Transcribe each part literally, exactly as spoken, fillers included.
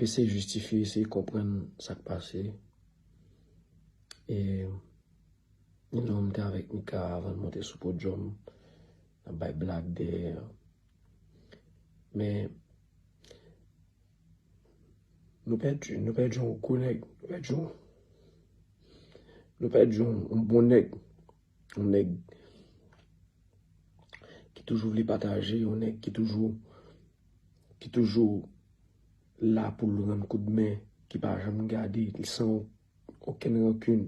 eseye jistifye, eseye konprann sa k pase. E, you know, m te avèk Mika avan l monte sou podyòm, n ap bay blag dèyè. Men, nou pèdi, nou pèdi yon gwo nèg, nou pèdi yon, nou pèdi yon, yon bon nèg, yon nèg ki toujou vle pataje, yon nèg ki toujou, ki toujou la pou l rann koudmen, ki pa janm gade, li san okenn rankin,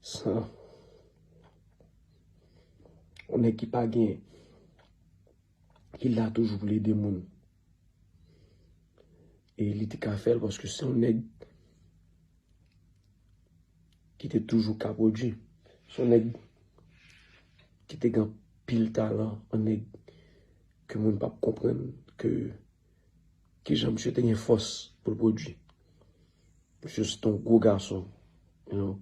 san, yon nèg ki pa gen, ki la toujou pou l ede moun. E li te ka fè l paske se yon nèg ki te toujou ka pwodui. Se yon nèg ki te gen anpil talan, yon nèg ke moun p ap konprann ke kijan misye te gen fòs pou l pwodui. Misye se te yon gwo gason, you know.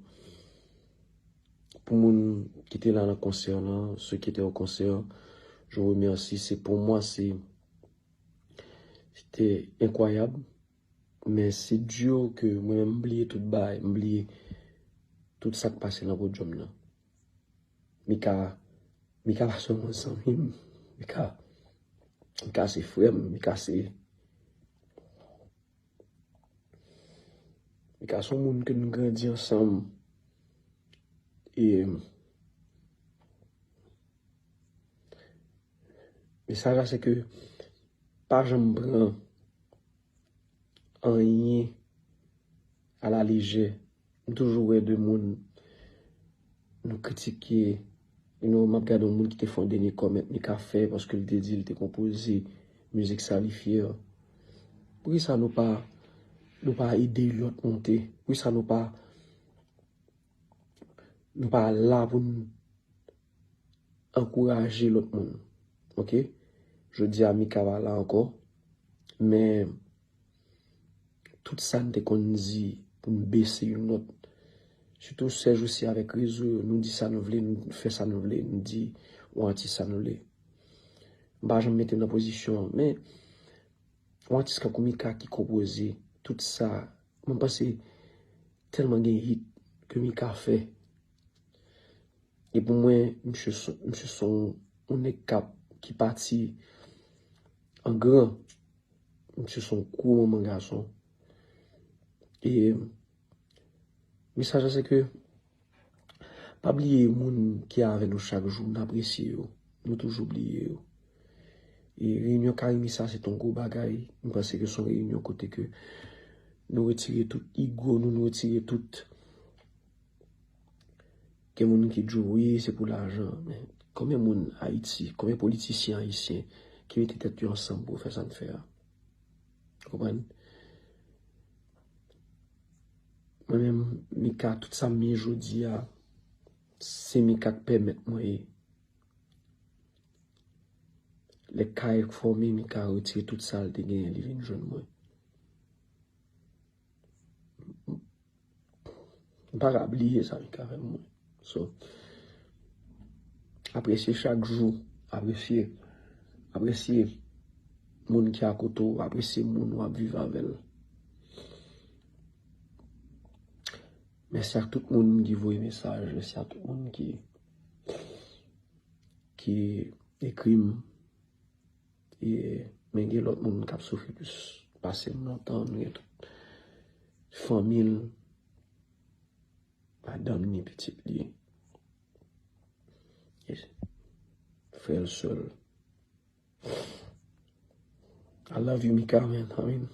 Pou moun ki te la nan konsè lan, ceux qui étaient au concert, je vous remercie. C'est, pour moi, c'est, c'était incroyable. Men se di ke mwen menm m bliye tout bagay, m bliye tout sa k pase nan podyòm nan. Mika, Mika pa sèlman zanmi m, Mika, Mika se frè m, Mika se, Mika se yon moun ke nou grandi ansanm. E mesaj la se ke pa janm pran anyen a la lejè. M toujou wè de moun nou kritike, you know, m ap gade yon moun ki te fè yon dènye comment, li ka fè paske li te di li te konpoze mizik sa, li fyè. Poukisa nou pa, nou pa ede lòt monte? Poukisa nou pa, nou pa la pou n ankouraje lòt moun. Oke? Jodi a Mika pa la ankò, men tout sa n te konn di pou n bese youn lòt, sitou sèjousi avèk rezo yo, nou di sa nou vle, nou fè sa nou vle, nou di yon atis sa nou vle. M pa janm mete m nan pozisyon an, men yon atis kankou Mika ki konpoze tout sa, mwen panse tèlman gen hit ke Mika fè. E pou mwen, misye se, misye se yon, yon nèg k ap, ki pati an gran. Misye se yon gwo manman gason. E mesaj la se ke pa bliye moun ki avè nou chak jou, n apresye yo. Nou toujou bliye yo. E reyinyon Carimi sa, se t on gwo bagay. M panse ke se yon reyinyon kote ke nou retire tout ego nou, nou retire tout. Gen moun ki di w, wi, se pou lajan. Men konbyen moun Ayiti, konbyen politisyen ayisyen ki mete tèt yo ansanm pou yo fè sa n fè a? Konprann? Mwen menm, Mika, tout sa m ye jodi a, se Mika k pèmèt mwen ye. Lè kay fòme, Mika retire tout sa l te genyen, li vin jwenn mwen. M pa ka bliye sa Mika fè pou mwen. So, apresye chak jou, apresye, apresye moun ki akote w, apresye moun w ap viv avè l. Mèsi ak tout moun ki voye mesaj, mèsi ak tout moun ki, ki ekri m. E, men gen lòt moun k ap soufri plis pase m lontan, nou gen tout fanmi l, madanm ni, pitit li, e frè l, sè l. I love you, Mika, man. I mean,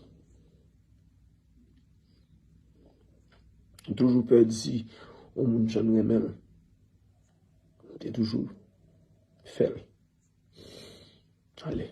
m toujou pè di yon moun jan m renmen l. M te toujou fè l. Ale.